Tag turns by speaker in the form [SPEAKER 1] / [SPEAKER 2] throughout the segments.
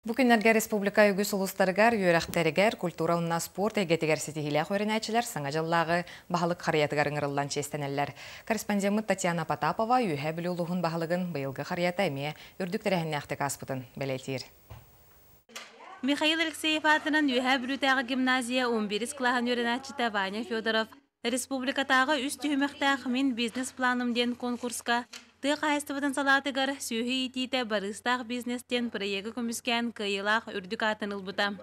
[SPEAKER 1] Бу күннэргэ республика үгүс улуустарыгар, үөрэхтэригэр, культура уонна спорт эйгэтигэр ситиһиилээх үөрэнээччилэр саҥа дьыллааҕы баһылык харыйатыгар ыҥырыллан чиэстэнэллэр. Корреспондеммыт Татьяна Потапова Үөһээ Бүлүү улууһун баһылыгын быйылгы харыйата эмиэ үрдүк тэрээһиннээхтик ааспытын бэлиэтиир.
[SPEAKER 2] Михаил Алексеев аатынан Үөһээ Бүлүүтээҕи гимназия 11 кылааһын үөрэнээччитэ Ваня Федоров республикатааҕы үс түһүмэхтээх «Мин бизнес-планым» диэн конкурска тыа хаһаайыстыбатын салаатыгар сүөһү иитиитэ барыыстаах бизнес диэн проегы көмүскээн кыайыылаах үрдүк аатын ылбыта.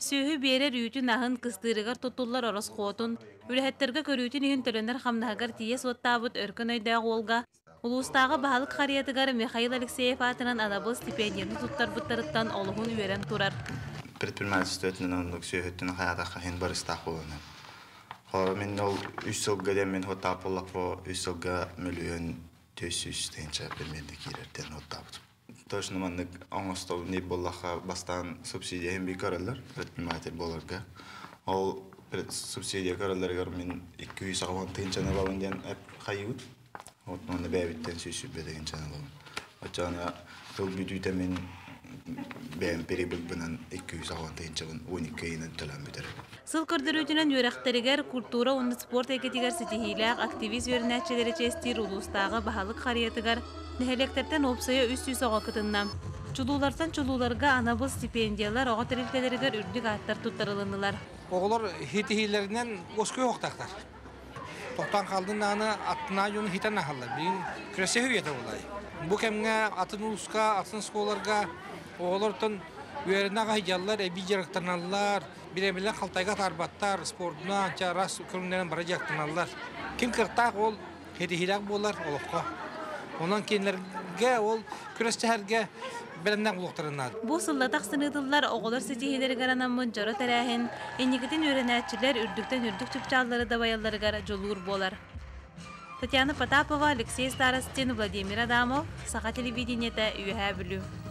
[SPEAKER 2] Сүөһү биэрэр үүтүн аһын кыстыырыгар туттуллар ороскуотун, үлэһиттэргэ көрүүтүн иһин төлөнөр хамнаһыгар тиийэ суоттаабыт өркөн өйдөөх уолга улуустааҕы баһылык харыйатыгар Михаил Алексеев аатынан анабыл стипендияны туттарбыттарыттан олуһун үөрэн турар.
[SPEAKER 3] Предпринимательство өттүнэн оннук сүөһүттэн хайаатахха иһин барыстаах буолан. Холобура, мин ол үс сылга диэн мин хуоттаабыт буоллахпа, үс сылга 1 400 000 примерно киирэр диэн хуоттаабытым. Точно маннык оҥостоб не буоллахха, бастаан субсидия иһин бии көрөллөр предприниматель буоларга. Ол субсидия көрөллөрүгэр мин 280 000 ылабын диэн хайыбыт. Вот онно бэйэбиттэн 120 000 ылабын. Оччоҕуна тыл бүтүүтэ мин бэйэм прибыльбынан 280 000-бын 12 ыйынан төлөөн бүтэрем.
[SPEAKER 2] Сыл көрдөрүүтүнэн үөрэхтэригэр, культура уонна спорт эйгэтигэр ситиһиилээх активист үөрэнээччилэри чиэстиир улуустааҕы баһылык харыйатыгар нэһилиэктэртэн уопсайа 300 оҕо кытынна. Чулуулартан чулууларга анабыл стипендиялар, оҕо тэрилтэлэригэр үрдүк ааттар туттарылыннылар.
[SPEAKER 4] Оҕолор ситиһиилэринэн уоскуйуохтаахтар. Тохтоон хаалдын даҕаны аттына дьону хитэн аһаллар. Билигин күрэстэһии үйэтэ буолай. Бу кэмҥэ атын улууска, атын оскуолаларга оҕолортон үөрэнэ аҕай эбии дьарыктаналлар, бириэмэлэр халтайга атаарбаттар, спордунан, араас көрүҥнэрин бары дьарыктаналлар. Ким кыахтаах ол ситиһиилээх буолар олоххо. Онон кинилэргэ ол күрэстэһэргэ бэлэмнээх буолуохтарын наада.
[SPEAKER 2] Бу сыллата ахсын ыытыллар оҕолор ситиһиилэригэр анаммыт дьоро тэрээһин инникитин үөрэнээччилэр үрдүктэн үрдүк чыпчааллары дабайалларыгар дьулуур буолар. Татьяна Потапова, Алексей Старостин, Владимир Адамов, Саха телевидениета, Үөһээ Бүлүү.